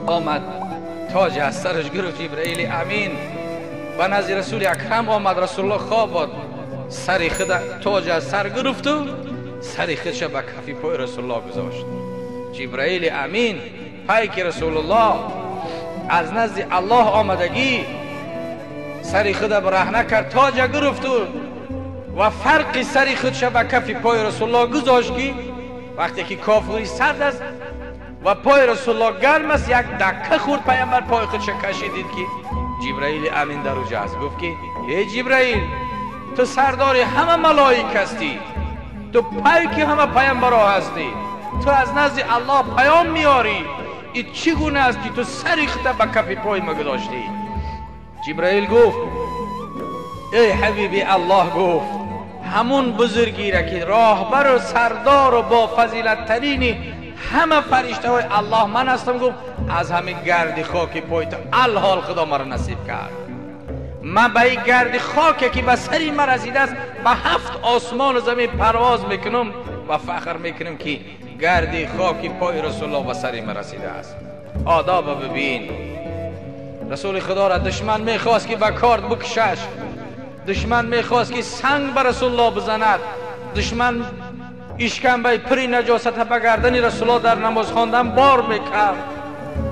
آمد تاج از سرش گرفت. جبرئیل امین به نزد رسول اکرم آمد، رسول الله خواب بود، سر خود تاج از سر گرفت و سر خودش به کفی پای رسول الله گذاشت. جبرئیل امین پیک رسول الله از نزد الله آمدگی، سر خود برهنه کرد، تاج گرفت و فرق سر خودش به کف پای رسول الله گذاشت که وقتی که کافوری سرد است و پای رسول الله گرم است، یک دکه خورد پیامبر پای خودش کشید، دید که جبرئیل امین در اوجه است. گفت که ای جبرئیل، تو سردار همه ملائک هستی، تو پیک همه پیامبرها هستی، تو از نزد الله پیام میاری، این چگونه است که تو سر خود به کف پای ما گذاشتی؟ جبرئیل گفت ای حبیبی الله، گفت همون بزرگی را که راهبر و سردار و با فضیلت ترین همه فرشته های الله من هستم، گفت از همه گرد خاک پای تو الحال خدا مرا نصیب کرد. من به این گرد خاکی که به سری من رسیده است به 7 آسمان و زمین پرواز میکنم و فخر میکنم که گرد خاک پای رسول الله به سری من رسیده است. آداب ببین، رسول خدا را دشمن میخواست که به کارد بکشش، دشمن میخواست که سنگ بر رسول الله بزند، دشمن اشکمبه پری نجاست به گردن رسول الله در نماز خواندن بار میکرد.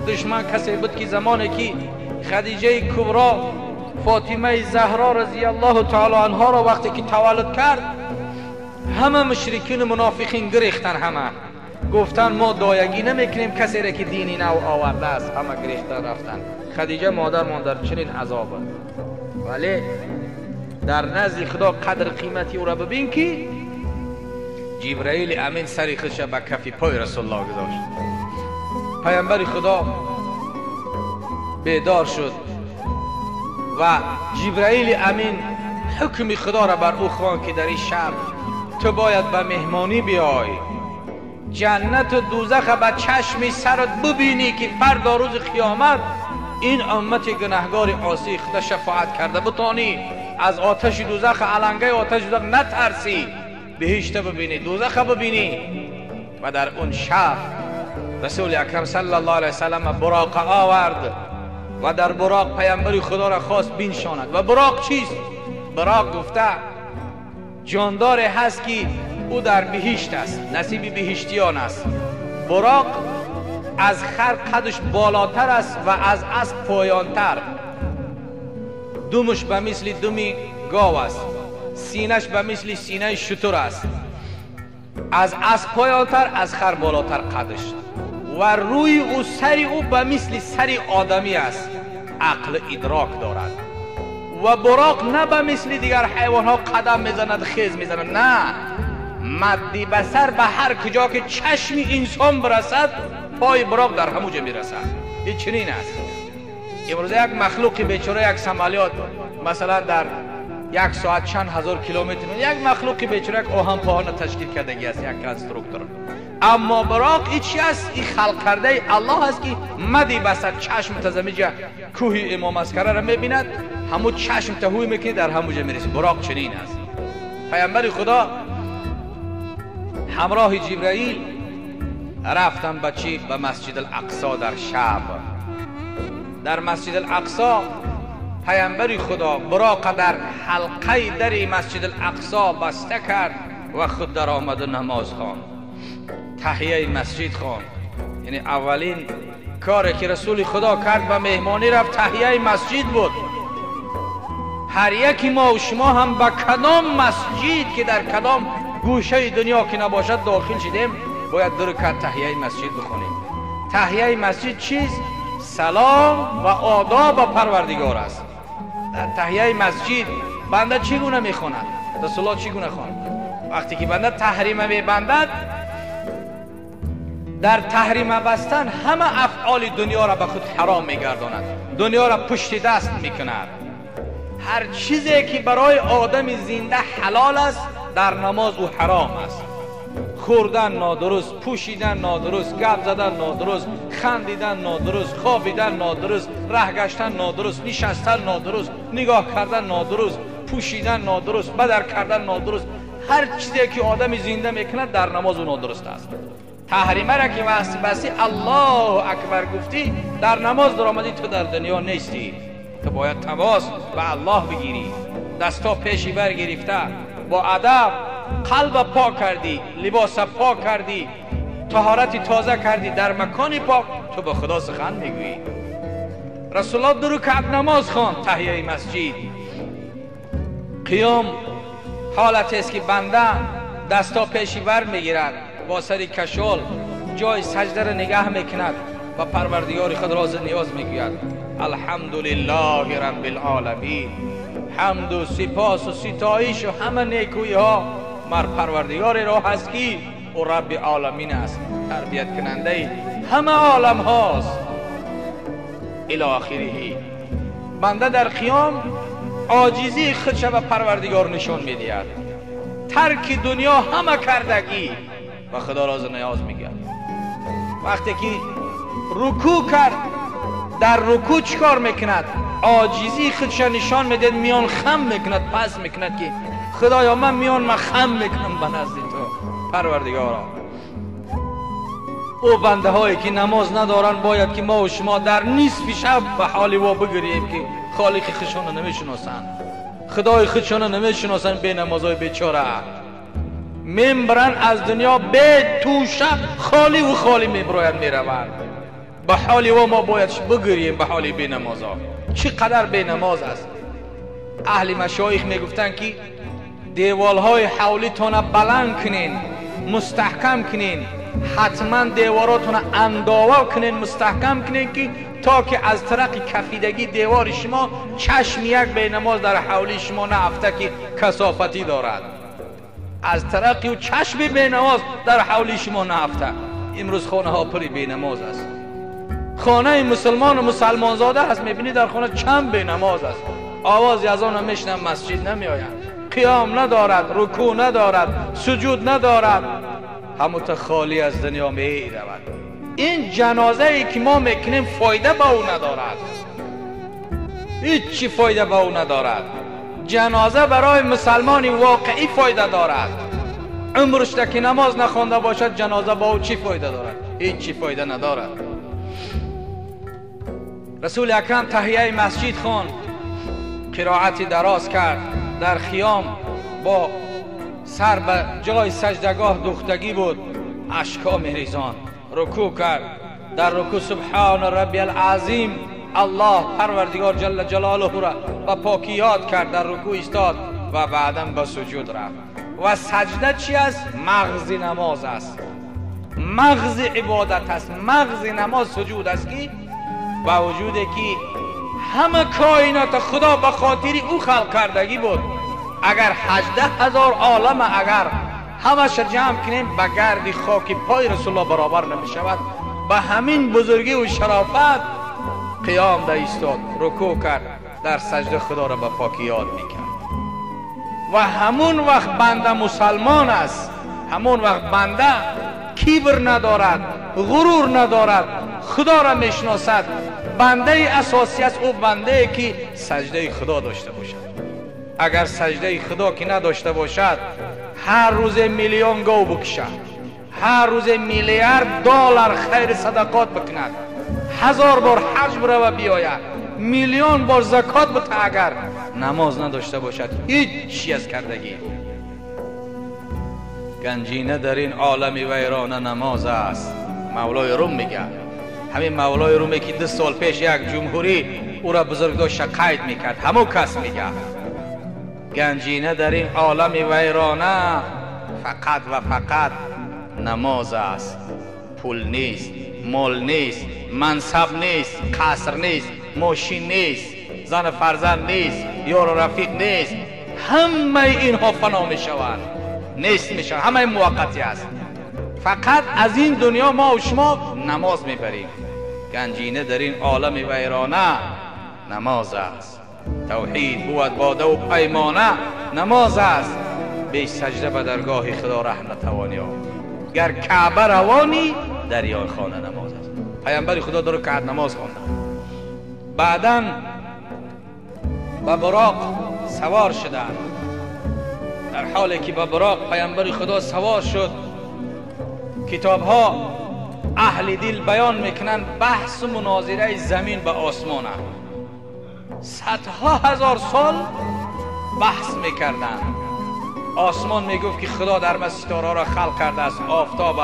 دشمن کسی بود که زمانی که خدیجه کبرا فاطمه زهرا رضی الله تعالی عنها را وقتی که تولد کرد، همه مشرکین و منافقین گریختن، همه گفتن ما دایگی نمیکنیم کسی را که دینی نو آورده است، همه گریختن رفتن. خدیجه مادر مان در چنین عذاب، ولی در نزد خدا قدر قیمتی او را ببین که جبرئیل امین سر خودش به کف پای رسول الله گذاشت. پیامبر خدا بیدار شد و جبرئیل امین حکم خدا را بر او خواند که در این شب تو باید به مهمانی بیای، جنت و دوزخ به چشم سرت ببینی که فردا روز قیامت این امت گناهگار عاصی خدا شفاعت کرده بتانی، از آتش دوزخ، علنگه آتش دوزخ نترسی، بهشت ببینی، دوزخ ببینی. و در اون شب رسول اکرم صلی الله علیه وسلم براق آورد و در براق پیامبر خدا را خواست بینشاند. و براق چیست؟ براق گفته جاندار هست که او در بهشت است، نصیب بهشتیان است. براق از خر قدش بالاتر است و از اسب پایانتر، دمش به مثل دم گاو است، سینش به مثل سینه شتر است، از اسب پایانتر، از خر بالاتر قدش، و روی او سر او به مثل سر آدمی است، عقل ادراک دارد. و براق نه به مثل دیگر حیوان ها قدم میزند، خیز میزند، نه، مدی بصر به هر کجا که چشم انسان برسد پای براق در همونجا میرسد. این چنین است. امروز یک مخلوق بیچاره، یک سمالیات مثلا در یک ساعت چند هزار کیلومتر، یک مخلوق بیچاره یک آهن پاهان تشکیل کردگی است، یک کنسترکتور. اما براق این چی است؟ این خلق کرده الله است که مدی بصر چشم تزمیجه کوه امام عسکره را میبیند، همون چشم تهوی میکنه در همونجا میرسه. براق چنین است. پیامبر خدا همراه جبرئیل رفتن به چی؟ به مسجد الاقصا در شب. در مسجد الاقصا پیامبر خدا براق در حلقه در مسجد الاقصا بسته کرد و خود در آمد و نماز خواند، تحیه مسجد خواند. یعنی اولین کاری که رسول خدا کرد به مهمانی رفت تحیه مسجد بود. هر یکی ما و شما هم به کدام مسجد که در کدام گوشه دنیا که نباشد داخل شدیم، باید دو رکعت تحیه مسجد بخونیم. تحیه مسجد چیز؟ سلام و آداب پروردگار است. در تحیه مسجد بنده چگونه میخواند؟ رسول الله چگونه خواند؟ وقتی که بنده تحریمه میبندد، در تحریمه بستن همه افعال دنیا را به خود حرام میگرداند، دنیا را پشت دست میکند. هر چیزی که برای آدم زنده حلال است در نماز او حرام است. خوردن نادرست، پوشیدن نادرست، گپ زدن نادرست، خندیدن نادرست، خوابیدن نادرست، ره گشتن نادرست، نشستن نادرست، نگاه کردن نادرست، پوشیدن نادرست، بدر کردن نادرست. هر چیزی که آدم زنده میکند در نماز او نادرست است. تحریمه را که بسی الله اکبر گفتی، در نماز در آمدی، تو در دنیا نیستی. تو باید تماس به الله بگیری. دستا پیشی بر گرفته، با ادب قلب پاک کردی، لباس پاک کردی، طهارت تازه کردی، در مکانی پاک تو به خدا سخن میگویی. رسول الله 2 رکعت نماز خواند تحیه مسجد. قیام حالت است که بنده دستا پیشی ور میگیرد، با سری کشال جای سجده را نگه میکند و پروردگار خود راز نیاز میگوید. الحمدلله رب العالمین. حمد و سپاس و ستایش و همه نیکویی ها مر پروردگار را هست که او رب عالمین است، تربیت کننده همه عالم هاست. الی آخره. بنده در قیام عاجزی خودش به پروردگار نشان میدهد، ترک دنیا همه کردگی و خدا راز نیاز میگه. وقتی که رکوع کرد، در رکوع چیکار میکند؟ عاجزی خودش نشان میده، میان خم میکند، پس میکند که خدایا من میان من خم میکنم به نزد تو پروردگارا. او بنده هایی که نماز ندارن باید که ما و شما در نصف شب به حال وا بگیریم که خالق خودشان رو نمیشناسن، خدای خودشان رو نمیشناسن، به نمازهای بیچاره میبرن از دنیا به توشه خالی و خالی میبراید میروند. به حال و ما باید بگیریم به حال بی نمازا. چقدر بی نماز است. اهل مشایخ میگفتن که دیوالهای حولیتون بلند کنین، مستحکم کنین، حتما دیواراتون انداوه کنین، مستحکم کنین که تا که از طرق کفیدگی دیوار شما چشم یک بی نماز در حولی شما نه افته که کثافتی دارد. از طرق و چشم بی نماز در حولی شما نه افته. امروز خانه ها پری بی نماز است. خانه مسلمان و مسلمان زاده هست، میبینی در خانه چند بی نماز است. آواز از آن میشنم مسجد نمیآید، قیام ندارد، رکوع ندارد، سجود ندارد، همون خالی از دنیا می رود. این جنازه ای که ما میکنیم فایده به او ندارد، هیچی فایده به او ندارد. جنازه برای مسلمانی واقعی فایده دارد. عمرش که نماز نخوانده باشد جنازه با او چی فایده دارد؟ هیچی فایده ندارد. رسول اکرم تحیه مسجد خواند، قرائت دراز کرد، در خیام با سر به جای سجدگاه دوختگی بود، اشکا میریزان، رکوع کرد، در رکوع سبحان ربی العظیم، الله پروردگار جل جلاله را و پاکی یاد کرد، در رکوع ایستاد و بعدا به سجود رفت. و سجده چی است؟ مغز نماز است، مغز عبادت است، مغز نماز سجود است که با وجود که همه کائنات خدا به خاطر او خلق کردگی بود، اگر 18,000 عالم اگر همش جمع کنیم به گرد خاک پای رسول الله برابر نمی شود. به همین بزرگی و شرافت قیام در ایستاد، رکوع کرد، در سجده خدا را به پاکی یاد میکرد. و همون وقت بنده مسلمان است، همون وقت بنده کبر ندارد، غرور ندارد، خدا را میشناسد. بنده اساسی است او بنده که سجده خدا داشته باشد. اگر سجده خدا که نداشته باشد، هر روز میلیون گاو بکشد، هر روز میلیارد دلار خیر صدقات بکند، 1000 بار حج بره و بیاید، میلیون بار زکات بده، اگر نماز نداشته باشد هیچ از کردگی. گنجینه در این عالم ویرانه نماز است. مولای روم میگه، همین مولای رومی که 2 سال پیش یک جمهوری او را بزرگ داشت قید میکرد، همون کس میگه گنجینه در این عالم ویرانه فقط و فقط نماز است. پول نیست، مال نیست، منصب نیست، قصر نیست، ماشین نیست، زن فرزند نیست، یار و رفیق نیست، همه اینها فنا میشوند، نیست میشوند، همه موقتی است. فقط از این دنیا ما و شما نماز میبریم. گنجینه در این عالم ویرانه نماز است. توحید بود باده و پیمانه نماز است. بی سجده به درگاه خدا ره نتوانی یافت، گر کعبه روانی دریای خانه نماز است. پیامبر خدا 2 رکعت نماز خواند، بعدا به براق سوار شدند. در حالی که به براق پیامبر خدا سوار شد، کتاب ها اهل دل بیان میکنن بحث و مناظره زمین به آسمان، صدها هزار سال بحث میکردن. آسمان میگفت که خدا در من ستاره را خلق کرده است، آفتاب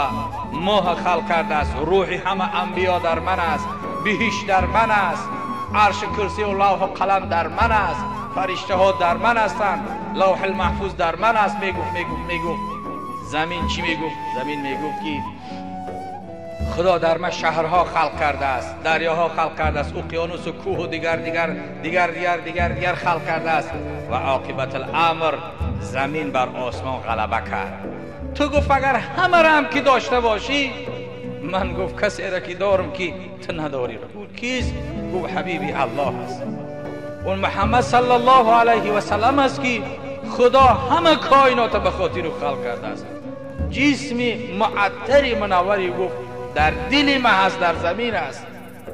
ماه خلق کرده است، روح همه انبیا در من است، بهشت در من است، عرش کرسی و لوح و قلم در من است، فرشته ها در من هستند، لوح المحفوظ در من است. میگفت میگفت میگفت. زمین چی میگفت؟ زمین میگفت که خدا در من شهرها خلق کرده است، دریاها خلق کرده است، اقیانوس و کوه و دیگر دیگر دیگر دیگر دیگر دیگر خلق کرده است. و عاقبت الامر زمین بر آسمان غلبه کرد. تو گفت اگر همه را هم که داشته باشی، من گفت کسی را که دارم که تو نداری. گفت کیست؟ گفت حبیبی الله است، اون محمد صلی الله علیه و سلم است که خدا همه کائنات به خاطر او خلق کرده است. جسم معطر منوری گفت در دل ما هست، در زمین است،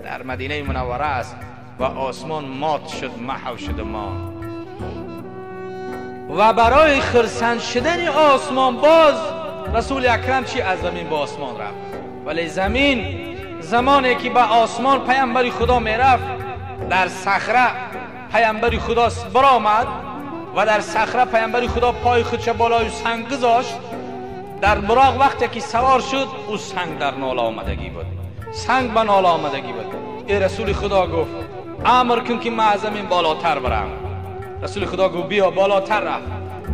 در مدینه منوره است. و آسمان مات شد، محو شد ما. و برای خرسند شدن آسمان باز رسول اکرم چی از زمین به آسمان رفت. ولی زمین زمانی که به آسمان پیامبر خدا میرفت، در صخره پیامبر خدا برآمد و در صخره پیامبر خدا پای خودش بالای سنگ گذاشت. در براق وقتی که سوار شد، او سنگ در ناله آمدگی بود، سنگ به ناله آمدگی بود. ای رسول خدا گفت امر کن که من از زمین بالاتر برم. رسول خدا گفت بیا. بالاتر رفت.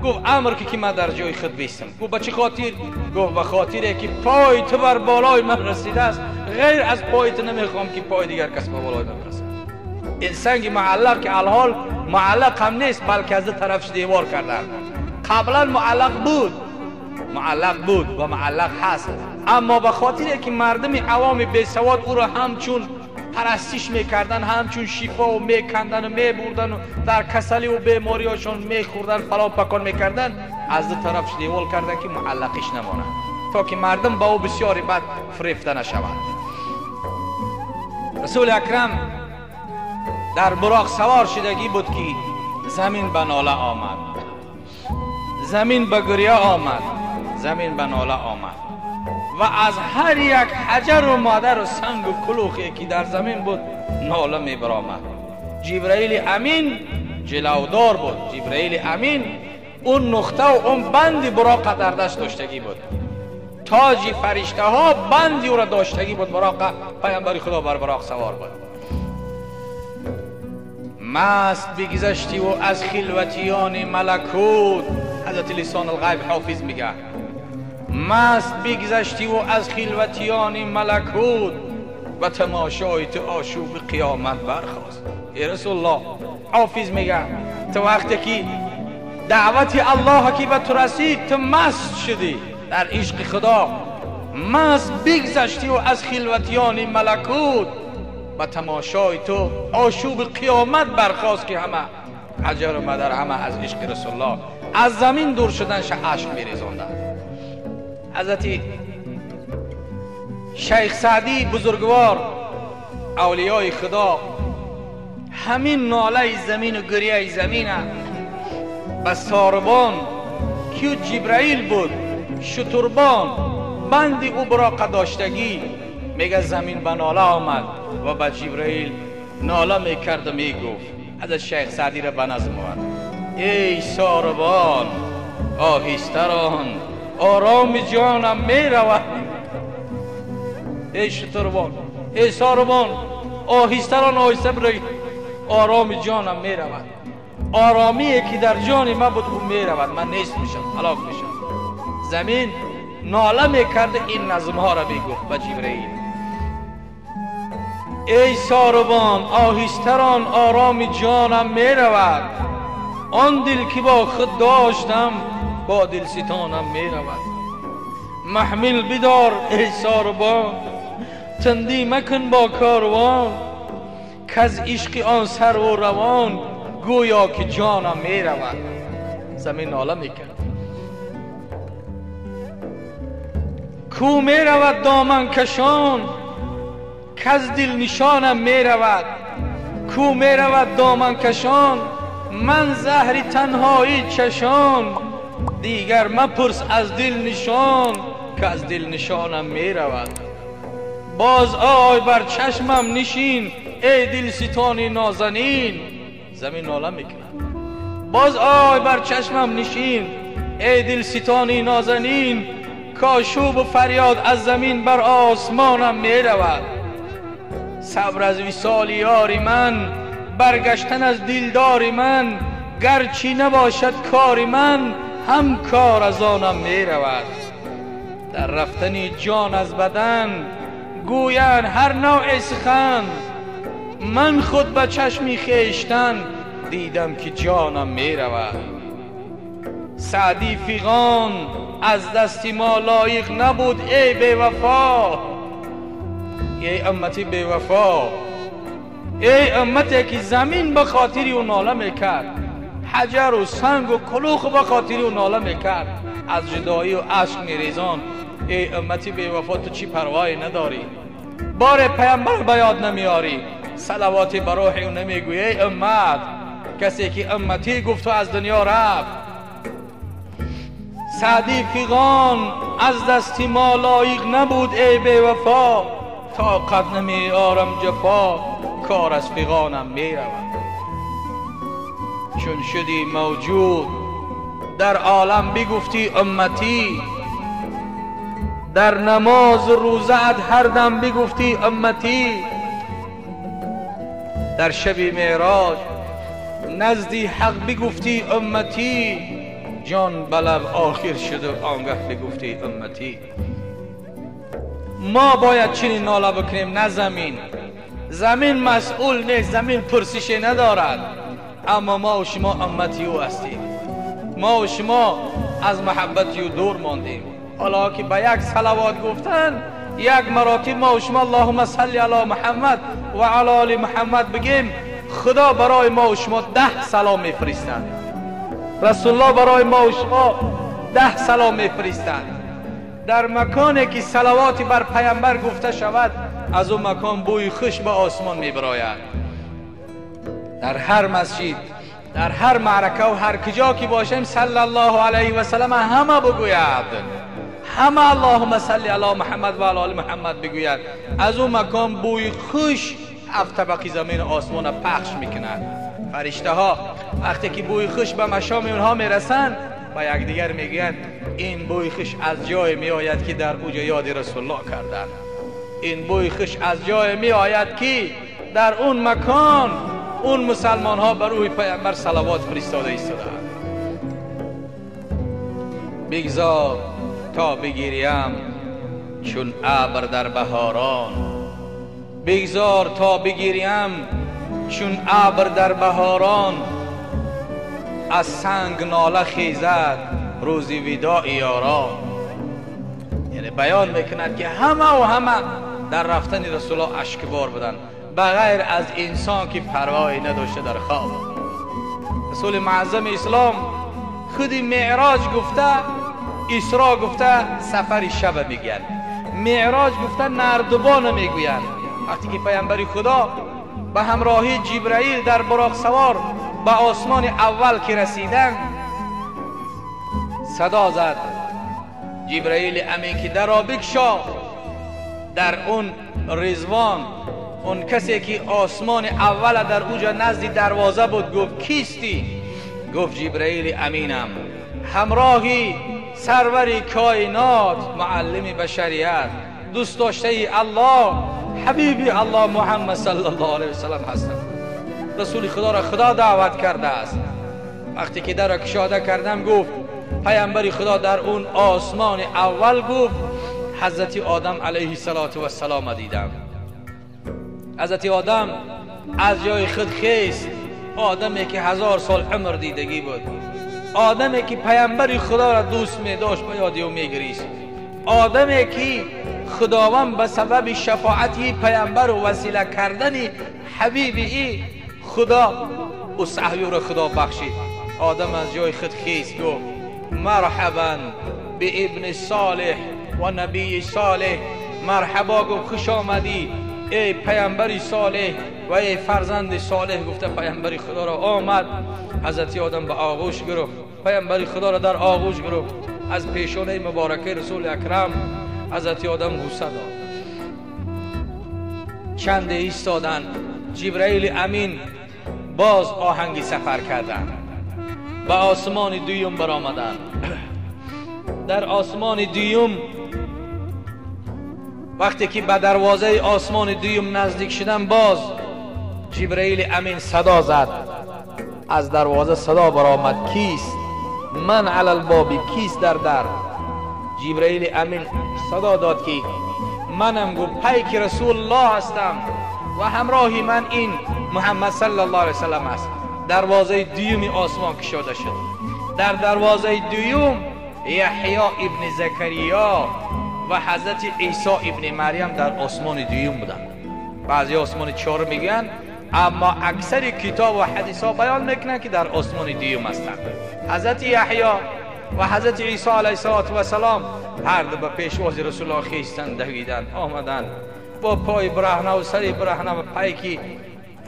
گفت امر کن که من در جای خود بیستم. گفت به چه خاطر؟ گفت به خاطر که پای تو بر بالای من رسیده است، غیر از پای تو نمیخوام که پای دیگر کس به بالای من برسد. این سنگ معلق که الحال معلق هم نیست، بلکه از طرفش دیوار کردن. قبلا معلق بود، معلق بود و معلق هست، اما به خاطر که مردم عوام بی سواد او را همچون پرستش میکردن، همچون شفا و میکندن و میبردن و در کسلی و بیماریاشون میخوردن، فلان پکان میکردن، از دو طرفش دیوال کردن که معلقش نمانه، تا که مردم با او بسیاری بد فریفته نشوند. رسول اکرم در براق سوار شدگی بود که زمین به ناله آمد، زمین به گریه آمد، زمین به ناله آمد و از هر یک حجر و مادر و سنگ و کلوخی که در زمین بود ناله می برآمد. جبرئیل امین جلودار بود. جبرئیل امین اون نقطه و اون بند براق در دست داشتگی بود، تاج فرشته ها بندی او را داشتگی بود. براق پیامبر خدا بر براق سوار بود. مست بگذشتی و از خلوتیان ملکوت، حضرت لسان الغیب حافظ میگه مست بگذشتی و از خلوتیان ملکوت و تماشای تو آشوب قیامت برخاست. ای رسول الله، حافظ میگه تو وقتی که دعوت الله که به تو رسید تو مست شدی در عشق خدا، مست بگذشتی و از خلوتیان ملکوت و تماشای تو آشوب قیامت برخاست که همه حجر و مدر همه از عشق رسول الله از زمین دور شدنش اشک میریزاندند. حضرت شیخ سعدی بزرگوار اولیای خدا همین ناله زمین و گریه زمین به ساربان که جبرائیل بود، شتربان بند او براقه داشتگی، میگه زمین به ناله آمد و به جبرائیل ناله میکرد و میگفت. حضرت شیخ سعدی را به نظم آورد: ای ساربان آهستران آرام جانم میرود. ای شتربان، ای ساربان آهستران آهسته برای آرام جانم میرود. آرامی که در جان من بود او میرود، من نیست میشم، هلاک میشم. زمین ناله میکرد این نظم ها را میگفت به جبرئیل: ای ساربان آهستران آرام جانم میرود، آن دل که با خود داشتم با دل ستانم میرود. محمل بدار ای ساربان تندی مکن با کاروان، کز عشق آن سر و روان گویا که جانم میرود. زمین ناله میکرد. کو میرود دامن کشان کز دل نشانم میرود، کو میرود دامن کشان من زهر تنهایی چشان، دیگر مپرس از دل نشان که از دل نشانم می رود. باز آی بر چشمم نشین ای دل ستانی نازنین. زمین ناله میکند. باز آی بر چشمم نشین ای دل ستانی نازنین، کاشوب و فریاد از زمین بر آسمانم می رود. صبر از وصال یار من، برگشتن از دلدار من، گرچه نباشد کار من هم کار از آنم می رود. در رفتن جان از بدن گویند هر نوع سخن، من خود به چشمی خویشتن دیدم که جانم می رود. سعدی فیغان از دست ما لایق نبود ای بی وفا، ای امتی بی وفا، ای امتی که زمین به خاطر او ناله میکرد، حجر و سنگ و کلوخ به خاطر او ناله میکرد، از جدایی و اشک میریزان. ای امتی بی وفا تو چی پروایی نداری، بار پیامبر به یاد نمیاری، صلوات بر روح او نمیگویی. ای امت، کسی که امتی گفت و از دنیا رفت. سعدی فیغان از دست ما لایق نبود ای بی وفا، طاقت نمی آرم جفا کار از فیغانم می رود. چون شدی موجود در عالم بگفتی امتی، در نماز روزه ات هر دم بگفتی امتی، در شب معراج نزدی حق بگفتی امتی، جان بلب آخر شد و آنگه بگفتی امتی. ما باید چنین ناله بکنیم، نه زمین. زمین مسئول نیست، زمین پرسش ندارد، اما ما و شما امتی او هستیم. ما و شما از محبت او دور ماندیم. حالا که به یک صلوات گفتن یک مراتب ما و شما اللهم صل علی محمد و علی آل محمد بگیم، خدا برای ما و شما 10 سلام میفرستد. رسول الله برای ما و شما 10 سلام میفرستد. در مکانی که صلواتی بر پیامبر گفته شود از اون مکان بوی خوش به آسمان میبراید. در هر مسجد، در هر معرکه و هر کجا که باشیم صلی الله علیه و سلم همه بگوید، همه اللهم صل علی محمد و علی آل محمد بگوید. از اون مکان بوی خوش 7 طبقه زمین آسمان پخش میکند. فرشته ها وقتی که بوی خوش به مشام اونها میرسند با یکدیگر میگویند این بوی خوش از جای میآید که در اوج یاد رسول الله کردند. این بوی خوش از جای میآید که در اون مکان اون مسلمان ها بر روی پیامبر صلوات فرستاده ایستادند. بگذار تا بگیریم چون ابر در بهاران، بگذار تا بگیریم چون ابر در بهاران، از سنگ ناله خیزد روزی وداع یاران. یعنی بیان میکند که همه و همه در رفتن رسول الله اشکبار بودند، بغیر از انسان که پروایی نداشته در خواب. رسول معظم اسلام خودی معراج گفته، اسراء گفته، سفر شب میگن، معراج گفته نردبان میگویند. وقتی که پیامبر خدا به همراهی جبرائیل در براق سوار به آسمان اول که رسیدن، صدا زد جبرائیل امین که در را بکشا. در اون رضوان، اون کسی که آسمان اول در اوجا نزد دروازه بود، گفت کیستی؟ گفت جبرائیل امینم، همراهی سرور کائنات، معلم بشریت، دوست داشته الله، حبیبی الله محمد صلی الله علیه وسلم هستم. رسول خدا را خدا دعوت کرده است. وقتی که در را کشاده کردم، گفت پیامبر خدا در اون آسمان اول، گفت حضرت آدم علیه السلام دیدم. حضرت آدم از جای خود خیست، آدمی که 1000 سال عمر دیدگی بود، آدمی که پیامبر خدا را دوست می داشت به یاد او می گریست، آدمی که خداوند به سبب شفاعت پیامبر و وسیله کردن حبیب ای خدا او صحبی را خدا بخشید. آدم از جای خود خیست، گفت مرحبا به ابن صالح و نبی صالح. مرحبا، گفت خوش آمدی ای پیامبر صالح و ای فرزند صالح. گفته پیامبر خدا را آمد، حضرت آدم به آغوش گرفت، پیامبر خدا را در آغوش گرفت. از پیشانه مبارکه رسول اکرم حضرت آدم بوسه داد. چند ایستادن، جبرئیل امین باز آهنگی سفر کردند، به آسمان دویم برآمدند. در آسمان دویم وقتی که به دروازه آسمان دویم نزدیک شدن، باز جبرئیل امین صدا زد. از دروازه صدا برآمد کیست؟ من علی الباب، کیست در در؟ جبرئیل امین صدا داد که منم، گفت پیک رسول الله هستم و همراهی من این محمد صلی الله علیه وسلم است. دروازه دویم آسمان کشاده شد. در دروازه دویم یحیی ابن زکریا و حضرت عیسی ابن مریم در آسمان دویم بودند. بعضی آسمان چهار میگن، اما اکثر کتاب و حدیث ها بیان میکنن که در آسمان دویم هستند. حضرت یحیی و حضرت عیسی علیه السلام هر دو به پیشواز رسول الله خیستند، دویدند، آمدند با پای برهنه و سر برهنه و پیکی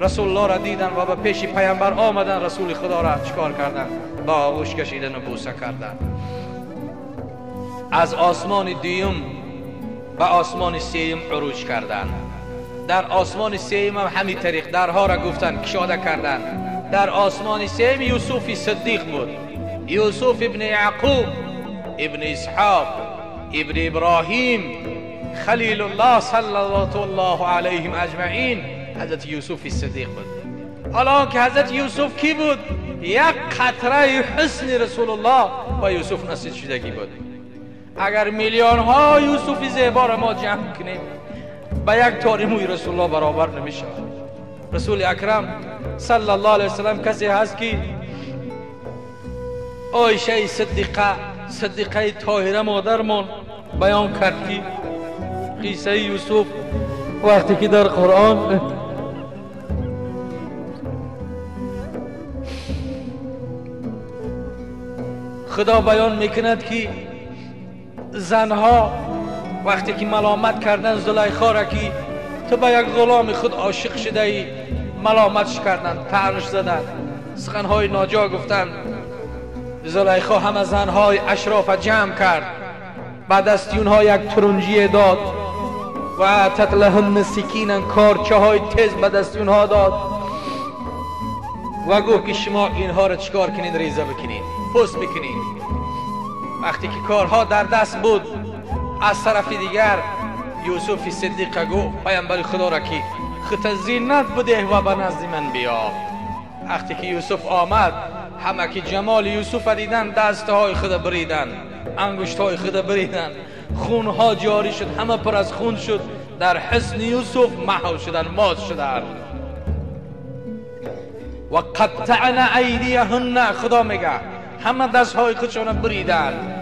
رسول الله را دیدن و به پیش پیامبر آمدن. رسول خدا را چکار کردن؟ با آغوش کشیدن و بوسه کردن. از آسمان دویم به آسمان سیم عروج کردن. در آسمان سیم هم همین طریق درها را گفتن کشاده کردن. در آسمان سیم یوسف صدیق بود، یوسف ابن یعقوب ابن اسحاق ابن ابراهیم خلیل الله صلی الله علیهم اجمعین، حضرت یوسف صدیق بود. حالا که حضرت یوسف کی بود؟ یک قطره حسن رسول الله و یوسف نصیب شدگی بود. اگر میلیون ها یوسف زیبا را ما جمع کنیم به یک تار موی رسول الله برابر نمیشه. رسول اکرم صلی الله علیه وسلم کسی هست که عایشه صدیقه، صدیقه طاهره مادرمان بیان کرد که قصه یوسف وقتی که در قرآن خدا بیان میکند که زنها وقتی که ملامت کردن زلیخا را که تو به یک غلام خود عاشق شده ای، ملامتش کردن، طعنش زدن، سخنهای ناجا گفتن. زلیخا همه زنهای اشراف جمع کرد، بعد از اونها یک ترنجی داد و تتلهن سکینن، کارچه های تیز به دست اونها داد و گفت که شما اینها را چیکار کنید؟ ریزه بکنید، پست بکنید. وقتی که کارها در دست بود، از طرف دیگر یوسف صدیق گفت پیامبر خدا را که خود زینت بده و به نزد من بیا. وقتی که یوسف آمد، همه که جمال یوسف دیدن دستهای خود بریدن، انگشتهای خود بریدن، خونها جاری شد، همه پر از خون شد. در حسن یوسف محو شدن، مات شدن. و قطعن ایدیهن، خدا میگه همه دستهای خودشون بریدن.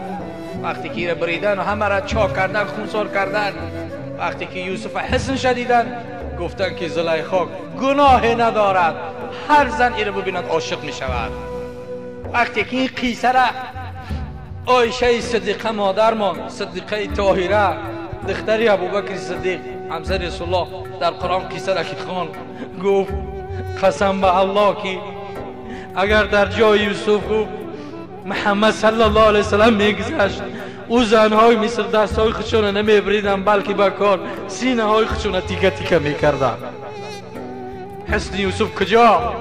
وقتی که بریدن و همه را چاک کردن، خونسار کردن، وقتی که یوسف حسن شدیدن گفتن که زلیخا گناه ندارد، هر زن ایره ببیند عاشق می شود. وقتی که این قصه را عایشه صدیقه مادرمان، صدیقه طاهره، دختری ابوبکر صدیق همسر رسول الله، در قرآن قصه را که خواند گفت قسم به الله که اگر در جای یوسف گفت محمد صلی الله علیه وسلم میگذشت، او زنهای مصر دستهای خودشون نمیبریدن، بلکه با کار سینه های خودشون تیکه تیکه میکردن. حسن یوسف کجا؟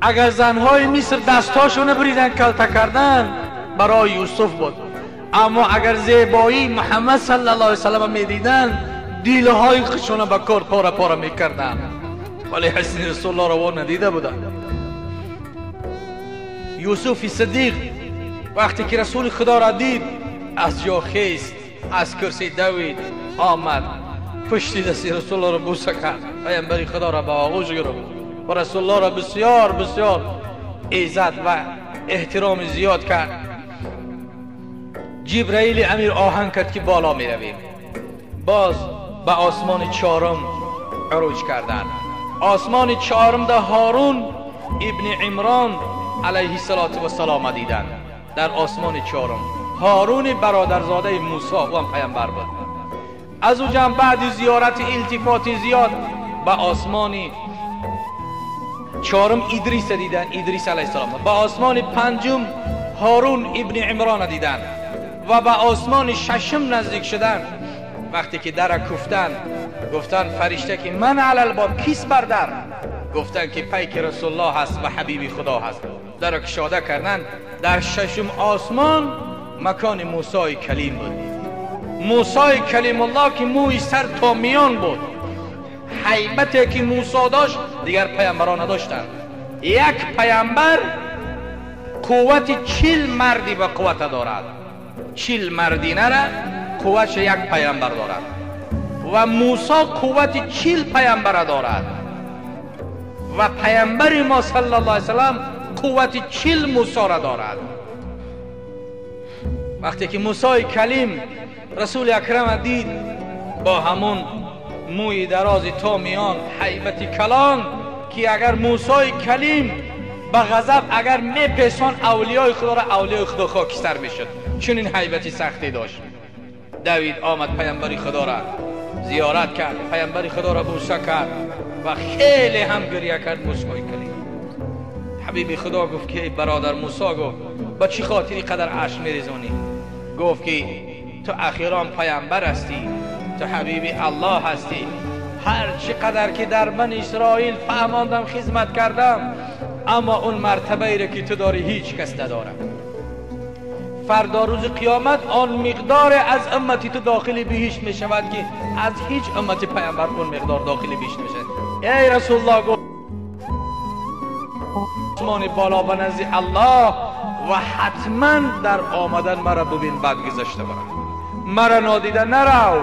اگر زنهای مصر دستهاشون بریدن کلته کردن برای یوسف بود، اما اگر زیبایی محمد صلی الله علیه وسلم میدیدن دیلهای خودشون با کار پاره پاره میکردن. ولی حسن رسول الله رو ندیده بودن. یوسف صدیق وقتی که رسول خدا را دید از جا خیست، از کرسی دوید آمد پشت دست رسول الله را بوسه کرد، پیامبر خدا را به آغوش گرفت و رسول الله را بسیار بسیار عزت و احترام زیاد کرد. جبرئیل امیر آهنگ کرد که بالا می رویم. باز به آسمان چهارم عروج کردند. آسمان چهارم در هارون ابن عمران علیه السلام دیدند. در آسمان چهارم هارون برادرزاده موسی و هم پیامبر بود. از او جنب بعد زیارت التفات زیاد به آسمان چهارم ادریس دیدن، ادریس علیه السلام. به آسمان پنجم هارون ابن عمران دیدن و به آسمان ششم نزدیک شدن. وقتی که در کوفتن، گفتن فرشته که من علی الباب، کیست بر در؟ گفتن که پیک رسول الله هست و حبیبی خدا هست. در کشاده کردن، در ششم آسمان مکان موسی کلیم بود. موسی کلیم الله که موی سر تا میان بود، هیبتی که موسی داشت دیگر پیامبران نداشتند. یک پیامبر قوت 40 مردی به قوت دارد، 40 مردی نره قوت یک پیامبر دارد و موسی قوت 40 پیامبر دارد و پیامبر ما صلی الله علیه وسلم قوت 40 موسی را دارد. وقتی که موسی کلیم رسول اکرم دید با همون موی دراز تا میان، هیبت کلان، که اگر موسی کلیم به غضب اگر میپیسان اولیای خدا را، اولیای خدا خاکستر میشد، چون این هیبت سختی داشت. دوید آمد پیامبر خدا را زیارت کرد، پیامبر خدا را بوسه کرد و خیلی هم گریه کرد موسی کلیم. حبیب خدا گفت که ای برادر موسی، گفت با چی خاطری قدر اشک میریزانی؟ گفت که تو اخیرا پیامبر هستی، تو حبیب الله هستی، هر چی قدر که در من اسرائیل فهماندم خدمت کردم، اما اون مرتبه ای را که تو داری هیچ کس نداره. فردا روز قیامت آن مقدار از امتی تو داخل بهشت می شود که از هیچ امتی پیامبر اون مقدار داخل بهشت نمی شود. ای رسول الله، گفت آسمان بالا به نزد الله و حتما در آمدن مرا ببین، بعد گذشته برم، مرا نادیده نرو.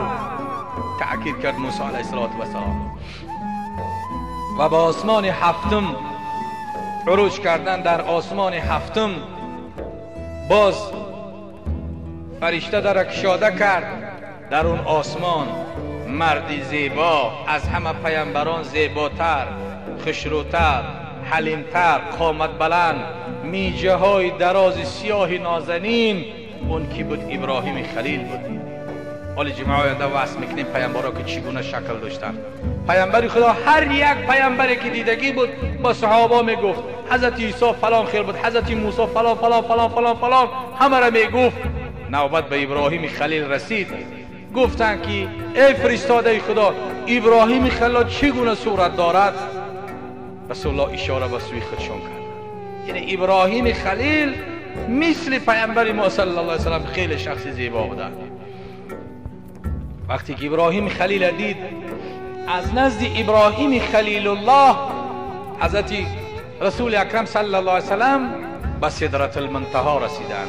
تأکید کرد موسی علیه السلام و به آسمان هفتم عروج کردن. در آسمان هفتم باز فرشته در کشاده کرد. در اون آسمان مردی زیبا، از همه پیامبران زیباتر، خوشروتر، حلیمتر، قامت بلند، میجه های دراز سیاه نازنین، اون کی بود؟ ابراهیم خلیل بود. حالا جمعه آینده وصل میکنیم پیامبرا که چگونه شکل داشتن. پیامبر خدا هر یک پیامبری که دیدگی بود با صحابه میگفت حضرت عیسی فلان خیر بود، حضرت موسی فلان فلان فلان فلان فلان، همه را میگفت. نوبت به ابراهیم خلیل رسید، گفتن که ای فرستاده خدا، ابراهیم خلیل چگونه صورت دارد؟ رسول الله اشاره به سوی خودشون کرد. یعنی ابراهیم خلیل مثل پیامبر ما صلی الله علیه و سلم خیلی شخص زیبا بوده. وقتی که ابراهیم خلیل دید، از نزد ابراهیم خلیل الله حضرت رسول اکرم صلی الله علیه و سلم به سدرة المنتها رسیدند.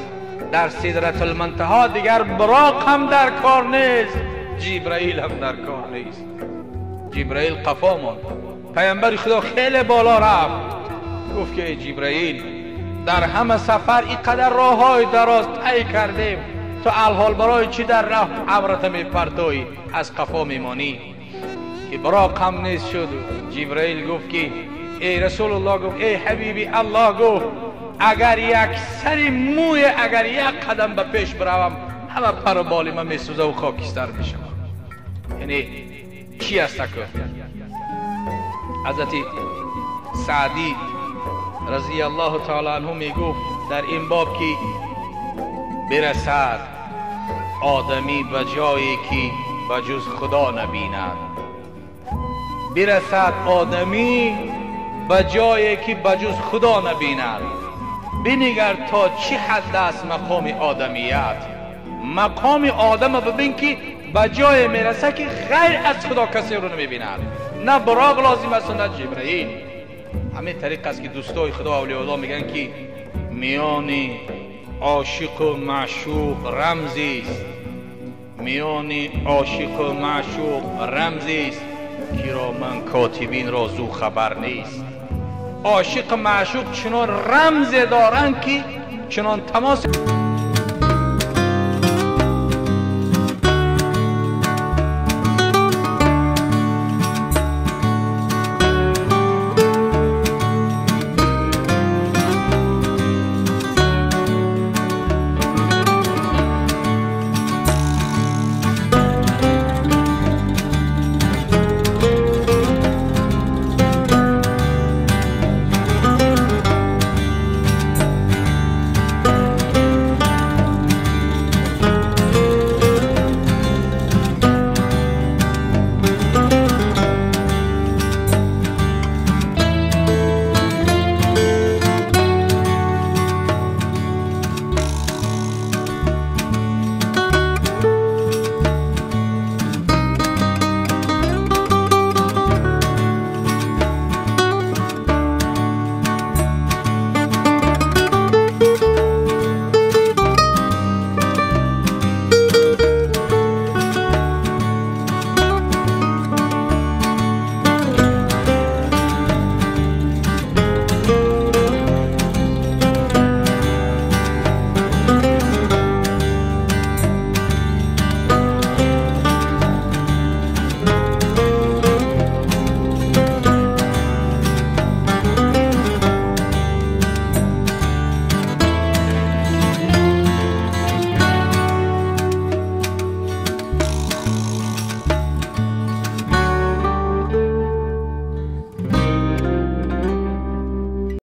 در سدرة المنتها دیگر براق هم در کار نیست، جبرائیل هم در کار نیست. جبرائیل قفا ماند. پیامبر خدا خیلی بالا رفت، گفت که ای جبرائیل، در همه سفر اینقدر راه های دراز طی کردیم، تو الحال برای چی در راه امرت میپرتوی، از قفا میمانی؟ که براق هم نیست شد. جبرائیل گفت که ای رسول الله، گفت ای حبیبی الله، گفت اگر یک سر موی، اگر یک قدم به پیش بروم، همه پر و بال من میسوزه و خاکستر میشم. یعنی چی است که حضرت سعدی رضی الله تعالی عنه میگفت در این باب که برسد آدمی به جایی که به جز خدا نبیند، برسد آدمی به جایی که به جز خدا نبیند. بنگر تا چی حد است مقام آدمیت، مقام آدم ببین که به جای میرسه که غیر از خدا کسی رو نمیبیند، نه براق لازم است و نه جبرئیل. همین طریق است که دوستای خدا و اولیاء الله میگن که میان عاشق و معشوق رمزی است، میان عاشق و معشوق رمزی است که را من کاتبین را زو خبر نیست. عاشق و معشوق چنان رمز دارند که چنان تماس